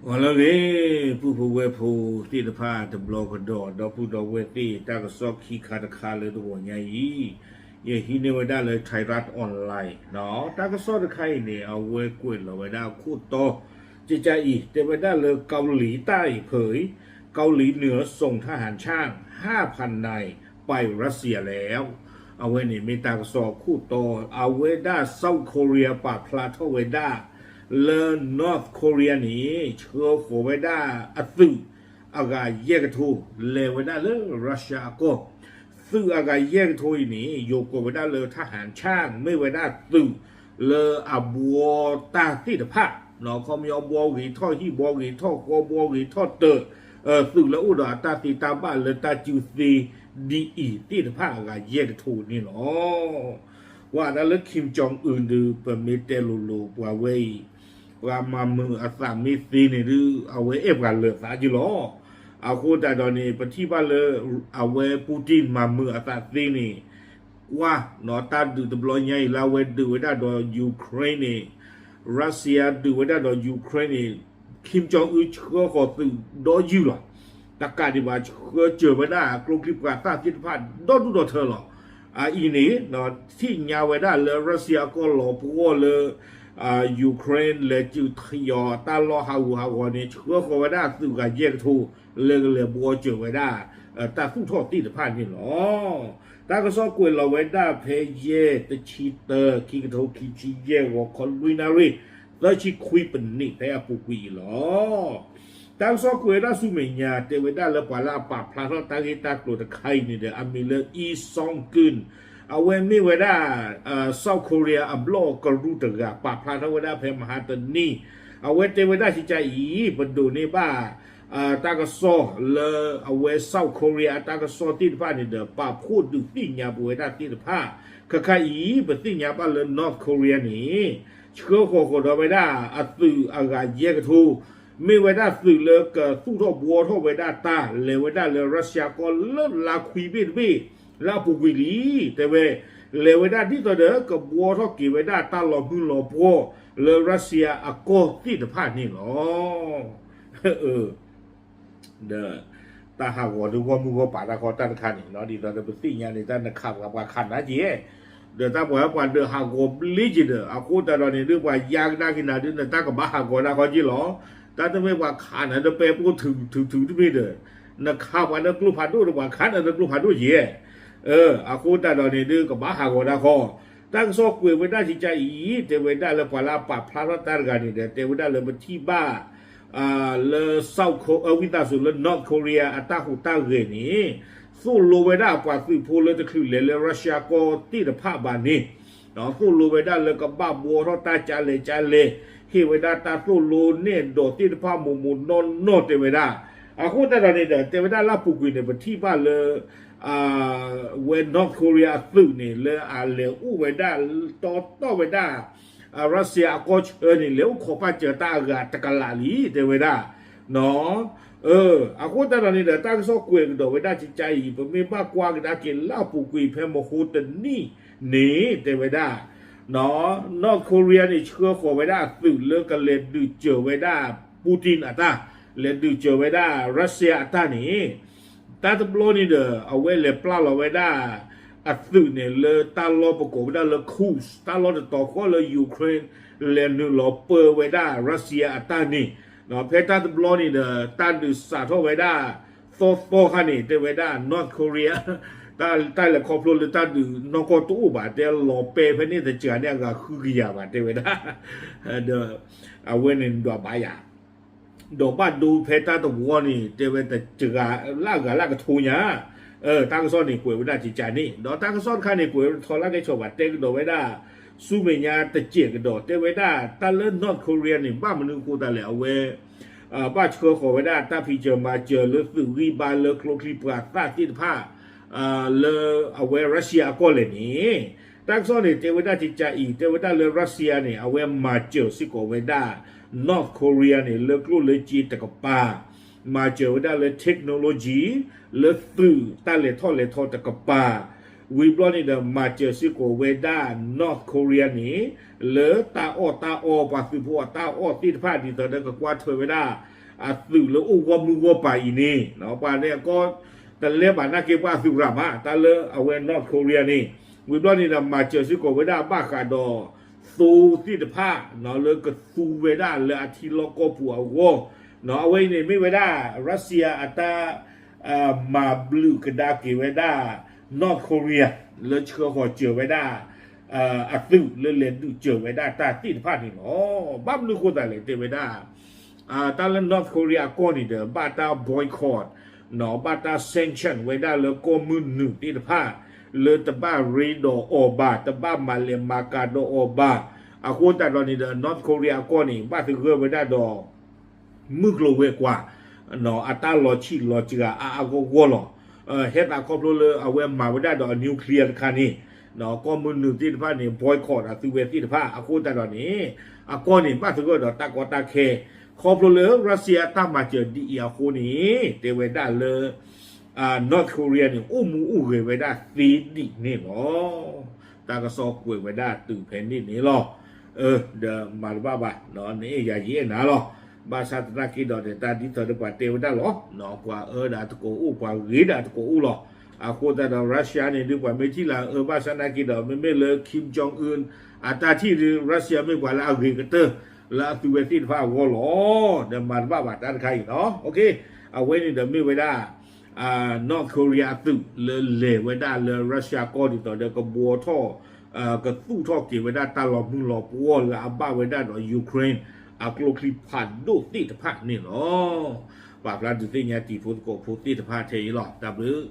ဂီၤလၢအဂ့ၤ ပုၢ်ဖိဝဲၢ်ဖိသ့ၣ်တဖၣ်တဘျီကဒီး ဒီပုၢ်ဒီဝဲၢ်သ့ၣ် တၢ်ကစီၣ်ခံခါတခါလၢတဂီၤညါအံၤ ယဟံးန့ၢ်ဝဲဒၣ်လၢ Thairath Online တၢ်ကစီၣ်တခါအံၤန့ၣ် အဝဲကွဲးလီၤဝဲဒၣ်ခိၣ်တီ ကကါအံၤ တဲဝဲဒၣ်လၢ เกาหลีใต้เผย เกาหลีเหนือส่งทหารช่าง ห้าพันนาย ไปรัสเซียแล้ว အဝဲန့ၣ်မ့ၢ်တၢ်ကစီၣ်ခိၣ်တီ အဝဲဒၣ် South Korea ပာ်ဖျါထီၣ်ဝဲဒၣ် လၢ North Korea န့ၣ် ဆှၢဃီၤဝဲဒၣ်အသုး အဂၤယဲၢ်ကထိ လဲၤဝဲဒၣ်လၢ Russia အကီၢ် သုးအဂၤယဲၢ်ကထိအံၤန့ၣ် ယိၤကိးဝဲဒၣ်လၢ ทหารช่าง မ့ၢ်ဝဲဒၣ်သုးလၢအဘှီတၢ်သ့ၣ်တဖၣ် ခီပညီဘှီဂ့ၤထီၣ်ဟံၣ် ဘှီဂ့ၤထီၣ်ဃီ ဘှီဂ့ၤထီၣ်တၢး သုးလၢအိၣ်ဒီးအတၢ်သ့တၢ်ဘၣ်လၢတၢ်စုသ့ဒ်အံၤသ့ၣ်တဖၣ်အဂၤယဲၢ်ကထိန့ၣ်လီၤ. ကွၢ်ဒၣ်လၢ Kim Jong Un ဒုး ပမ့ၢ်တဲလိၤလိၤပှၤဝဲအံၤ ပှၤမၤမုာ်အသးမ့ၢ်သ့န့ၣ်ဒုး အဝဲအဲၣ်ပှၤလၢာ်သးက့လီၤ. အဃိသတးဒီးန့ၣ် ပထံၣ်ဘၣ်လၢ အဝဲ Putin မၤမုာ်အသးသ့န့ၣ် ကွၢ် တၢ်ဒုးတဘျီညါအံၤလၢအဝဲဒုးဝဲဒၣ်ဒီး Ukraine န့ၣ် Russia ဒုးဝဲဒၣ်ဒီး Ukraine န့ၣ် Kim Jong Un ဆှၢဃီၤသုးဒီယုၢ်လီၤ. တကးဒံးဘၣ် ဆှၢစၢၤဝဲဒၣ် ကျိချံမျိာ်သၣ်သ့ၣ်တဖၣ်ဒီဒူၣ်ဒီထၢလီၤ. အအံၤန့ၣ် သ့ၣ်ညါဝဲဒၣ်လၢ Russia အကီၢ်လီၤပှီၢ်လၢ Ukraine လဲၤစုးထယီၤတၢ်လီၢ်ဟးဂူာ်ဟးဂီၤန့ၣ် ဆှၢဃီၤဝဲဒၣ်သုးဂၤယဲၢ်ကထိ လၢကလဲၤဘှီစၢၤဝဲဒၣ် တၢ်သူၣ်ထီၣ်သ့ၣ်တဖၣ်န့ၣ်လီၤ. တၢ်ကစီၣ်ကွဲးလီၤဝဲဒၣ်ဖဲယဲၢ်တဆံတၢ ခံကထိခံဆံယဲၢ် ဂီၤခီလွံၢ်နၣ်ရံၣ် သၢဆံခွံပနံးဖဲအပူၤကွံာ်အံၤလီၤ. တၢ်ကစီၣ်ကွဲးဝဲဒၣ်ဆူမဲာ်ညါ တဲဝဲဒၣ်လၢပှၤလၢအပာ်ဖျါထီၣ်တၢ်ဂ့ၢ်တၢ်ကျိၤတခါအံၤန့ၣ်ဒီး အမံၤလၢ Ri Sung Keun အဝဲမ့ၢ်ဝဲဒၣ် South Korea အဘျီၣ်ကရူၢ်တဂၤ ပာ်ဖျါထီၣ်ဝဲဒၣ်ဖဲမဟါတနံၤ အဝဲတဲဝဲဒၣ်ကကါအံၤ ပဒိးန့ၢ်ဘၣ် တၢ်ကစီၣ်လၢအဝဲ South Korea အတၢ်ကစီၣ်သ့ၣ်တဖၣ်န့ၣ်ဒီး ပာ်ဖှိၣ်ဒုးသ့ၣ်ညါပဝဲဒၣ်သ့ၣ်တဖၣ် ခဲခါအံၤ ပသ့ၣ်ညါဘၣ်လၢ North Korea န့ၣ် ဆှၢဃီၤဃီၤဒီးဝဲဒၣ်အသုးအဂၤယဲၢ်ကထိ မ့ၢ်ဝဲဒၣ်သုးလၢကသူၣ်ထီၣ်ဘှီထီၣ်ဝဲဒၣ်တၢ် လဲၤဝဲဒၣ်လၢ Russia ကီၢ်လၢလါခွံဘ့ၣ်တဘ့ၣ် လၢအပူၤကွံာ်လံ တဲဝဲ လဲၤဝဲဒၣ်ဒ်သိးဒီးကဘှီထီၣ်က့ၤဝဲဒၣ်တၢ်လီၤမုၢ်လီၤပှီၢ်လၢ Russia အကီၢ်သ့ၣ်တဖၣ်န့ၣ်လီၤ. ဒီးတၢ်ဟးဂီၤဒုးဂီၢ်မုၢ်ဂီၢ်ပၤတၢ်ခီတၢ်တခါန့ၣ် ဒ်သိးဒီးပသ့ၣ်ညါန့ၣ် တၢ်နခးပှၤပှၤခးနၤက့ၤ ဒီးတၢ်ပှၤပှၤဒုးဟးဂီၤဘျ့က့ၤဒီး အဃိသတးဒီးန့ၣ်ဒုး ပှၤယါကဒါက့ၤနၤဒုး နတၢ်ကဘၣ်ဟးဂီၤတၢ်ခီက့ၤလီၤ. တၢ်တမ့ၢ်ပှၤခးနၤဒီးပဲပိၢ်ထုးထုးထုးတမ့ၢ်ဒီး နခးပှၤလၢကျိဖးဒိၣ်ဒီး ပှၤခးနၤလၢကျိဖးဒိၣ်က့ၤ အဃိသတးဒီးန့ၣ်ဒုး ကဘၣ်ဟးဂီၤတၢ်ခီ တၢ်ကစီၣ်ကွဲးဝဲဒၣ်ကကါအံၤ တဲဝဲဒၣ်လၢပှၤလၢအပာ်ဖျါထီၣ်တၢ်တဂၤန့ၣ်ဒီး တဲဝဲဒၣ်လၢပထံၣ်ဘၣ် လၢ South Ko- ဝံသးစူၤလၢ North Korea အတၢ်ဟူးတၢ်ဂဲၤန့ၣ် သိၣ်လိဝဲဒၣ်ပှၤသုးဖိလၢတချုးလဲၤလၢ Russia ကီၢ်သ့ၣ်တဖၣ်ဘၣ်န့ၣ် သိၣ်လိဝဲဒၣ်လၢကဘၣ်ဘှီထီၣ်တၢ်ကလဲၣ်ကလဲၣ် ဟ့ၣ်ဝဲဒၣ်တၢ်သိၣ်လိနဲၣ်ဒိးသ့ၣ်တဖၣ်မိၢ်မိၢ်နီၢ်နီၢ်တဲဝဲဒၣ်. အဃိသတးဒီးန့ၣ်ဒီး တဲဝဲဒၣ်လၢအပူၤကွံာ်န့ၣ် ပထံၣ်ဘၣ်လၢ ဝဲ North Korea အသုးန့ၣ် လၢအလဲၤအိၣ်ဝဲဒၣ် တီတီၢ်ဝဲဒၣ် Russia အကီၢ်ဆၢန့ၣ် လဲၤအိၣ်ခိးပာ်စၢၤတၢ်အဂၤတကလးလံ တဲဝဲဒၣ်. အဃိသတးဒီးန့ၣ်ဒီး တၢ်ကစီၣ်ကွဲးကဒီးဝဲဒၣ်ကကါအံၤ ပမ့ၢ်ဘၣ်ကွၢ်ကဒါက့ၤလၢအပူၤကွံာ်ဖဲမဟိတနံၣ်န့ၣ် တဲဝဲဒၣ် North Korea န့ၣ် ဆှၢဃီၤဝဲဒၣ်အသုးလၢကလဲၤဒုးစၢၤဝဲဒၣ် Putin အတၢ် လဲၤဒုးစၢၤဝဲဒၣ် Russia အတၢ်န့ၣ် တၢ်တဘျီန့ၣ်ဒီး အဝဲလဲၤပျၢ်လီၤဝဲဒၣ် အသုးန့ၣ်လၢတၢ်လီၢ်ပကိးဝဲဒၣ်လၢ Kursk တၢ်လီၢ်တတီၤဃီလၢ Ukraine လဲၤနုာ်လီၤပၢဝဲဒၣ် Russia အတၢ်န့ၣ် ဖဲတၢ်တဘျီန့ၣ်ဒီး တၢ်ဒုးစးထီၣ်ဝဲဒၣ် သီသီခါန့ၣ် တဲဝဲဒၣ် North Korea တၢ်လဲၤခီဖျိလၢတၢ်ဒုးနီၢ်ကီၢ်တအိၣ်ဘၣ် တဲလီၤပဲာ်ဖဲန့ၣ်တစှၤန့ၣ် အဂၤဃုကယၤဘၣ် တဲဝဲဒၣ် ဒီး အဝဲန့ၣ်ဒွးဘၣ်ယၤ ဒီးဘၣ်ဒိဖဲတၢ်တဝီန့ၣ် တဲဝဲတစှၤလၢအဂၤလၢကထိညါ တၢ်ကစီၣ်န့ၣ်ကွဲးဝဲဒၣ်ကကါန့ၣ် ဒီးတၢ်ကစီၣ်တခါန့ၣ် ကွဲးဝဲတထီလၢကဲဆီၣ်ဘၣ် တဲကဒီးဝဲဒၣ် ဆူမဲာ်ညါတစဲးကဒီး တဲဝဲဒၣ် တၢ်လၢ North Korea န့ၣ် ဘၣ်မနုၤအဃိသတးလဲၣ် အဝဲ ဘၣ်ဆှၢဃီၤဝဲဒၣ်တၢ်ဖံးစၢၤမၤစၢၤလၢသုးဂံၢ်ဘါလၢကျိချံမျိာ်သၣ်သ့ၣ်တဖၣ် လၢအဝဲ Russia အကီၢ်လဲၣ်န့ၣ် တၢ်ကစီၣ်န့ၣ်တဲဝဲဒၣ်ကကါအံၤ တဲဝဲဒၣ်လၢ Russia န့ၣ် အဝဲမၤစၢၤစ့ၢ်ကီးဝဲဒၣ် North Korea န့ၣ် လၢကျိၣ်လၢစ့တကပၤ မၤစၢၤဝဲဒၣ်လၢ technology လၢသုးတၢ်လဲၤထီၣ်လဲၤထီတကပၤ ဝံၤဘျီန့ၣ်ဒီး မၤစၢၤစ့ၢ်ကီးဝဲဒၣ် North Korea န့ၣ် လၢတၢ်အီၣ်တၢ်အီ ပှၤသုးဖိအတၢ်အီၣ်သ့ၣ်တဖၣ် ဒ်သိးဒီးကကွၢ်ထွဲဝဲဒၣ် အသုးလၢအိၣ်ဂီၢ်မုၢ်ဂီၢ်ပၤအံၤန့ၣ် ပှၤန့ၣ်အကီ တလဲၤဘၣ်နာ်က့ပှၤအသုးရၤမး တၢ်လၢအဝဲ North Korea န့ၣ် ဝံၤဘျီန့ၣ်ဒီး မၤစၢၤစ့ၢ်ကီးဝဲဒၣ်ဘၣ်ဃးဒီး သိသ့ၣ်တဖၣ် လၢကသူဝဲဒၣ်လၢအထံလီၢ်ကီၢ်ပူၤအဂီၢ် အဝဲအံၤန့ၣ်မ့ၢ်ဝဲဒၣ် Russia အတၢ် မၤဘျုးကဒါက့ၤဝဲဒၣ် North Korea လၢဆှၢဃီၤစၢၤဝဲဒၣ် အသုးလၢလဲၤဒုးစၢၤဝဲဒၣ်တၢ်သ့ၣ်တဖၣ်န့ၣ်လီၤ. ဘၣ်မနုၤဃိသးလဲၣ်တဲဝဲဒၣ် တၢ်လၢ North Korea အကီၢ်န့ၣ်ဒီး ဘၣ်တၢ် boycott ဘၣ်တၢ် sanction ဝဲဒၣ်လၢကီၢ်မုၢ်နုာ်သ့ၣ်တဖၣ် လၢတဘၣ်ရ့ဒီးအီၤဘၣ် တဘၣ်မၤလဲၤမၤကၤဒီးအီၤဘၣ်. အဃိသတးဒီးန့ၣ်ဒီး North Korea အကီၢ်န့ၣ် ဘၣ်သဂၢၢ်ဝဲဒၣ်ဒီး မုၢ်ကျိၤဝဲၤကွာ် အတၢ်လီၤဆံးလီၤစှၤအါအါဂီၢ်ဂီၢ်လီၤ. ဟဲသးခီဖျိလၢအဝဲမၤဝဲဒၣ်ဒီးအ nuclear တခါန့ၣ် ကီၢ်မုၢ်နုာ်သ့ၣ်တဖၣ်န့ၣ် boycott အသုဝဲသ့ၣ်တဖၣ် အဃိသတးဒီးန့ၣ် အကီၢ်န့ၣ် ဘၣ်သဂၢၢ်ဒီးတၢ်ကီတၢ်ခဲ ခီဖျိလၢ Russia အတၢ်မၤစၢၤဒ်အံၤအဃိန့ၣ် တဲဝဲဒၣ်လၢ North Korea န့ၣ် အိၣ်မူအိၣ်ဂဲၤဝဲဒၣ်သ့ဒ်န့ၣ်လီၤ. တၢ်ကစီၣ်ကွဲးဝဲဒၣ်တုၤဖဲန့ၣ်န့ၣ်လီၤ. ဒီးမၤတဘၣ်ဘၣ် နအဲၣ်ယၤယအဲၣ်နၤလီၤ. ဘၣ်ဆၣ်သနာ်က့ဒီး တၢ်ဒ်သိးဒီးပှၤတဲဝဲဒၣ်လီၤ. ပှၤအၢဒၣ်တကိးအိၣ် ပှၤဂ့ၤဒၣ်တကိးအိၣ်လီၤ. အဃိသတးဒီး Russia န့ၣ်ဒုး ပှၤမ့ၢ်ထံၣ်လၢအအၢဘၣ်ဆၣ်သနာ်က့ဒီး မ့မ့ၢ်လၢ Kim Jong Un အတၢ်ထံၣ်ဒုး Russia မ့ၢ်ပှၤလၢအဂ့ၤကတၢၢ် လၢအသုဝဲသ့ၣ်တဖၣ်အဂီၢ်လီၤ. ဒီးမၤတဘၣ်ဘၣ်တၢ်တခါအံၤလီၤ. အဝဲန့ၣ်ဒီးမ့ၢ်ဝဲဒၣ် North Korea အသုးလၢလဲၤဝဲဒၣ်လၢ Russia ကီၢ်ဒ်သိးဒီးကဘှီထီၣ် ကသူၣ်ထီၣ်က့ၤဝဲဒၣ်တၢ်လီၤမုၢ်လီၤပှီၢ်လၢအဘၣ်ဝဲဒၣ်ဒီး Ukraine အကျိချံဖးဒိၣ်သ့ၣ်တဖၣ်န့ၣ်လီၤ. ပာ်ဖျါဒုးသ့ၣ်ညါတံၤဖိသကိးဖိသ့ၣ်တဖၣ်ထဲအံၤလီၤ. တၢ်ဘျုး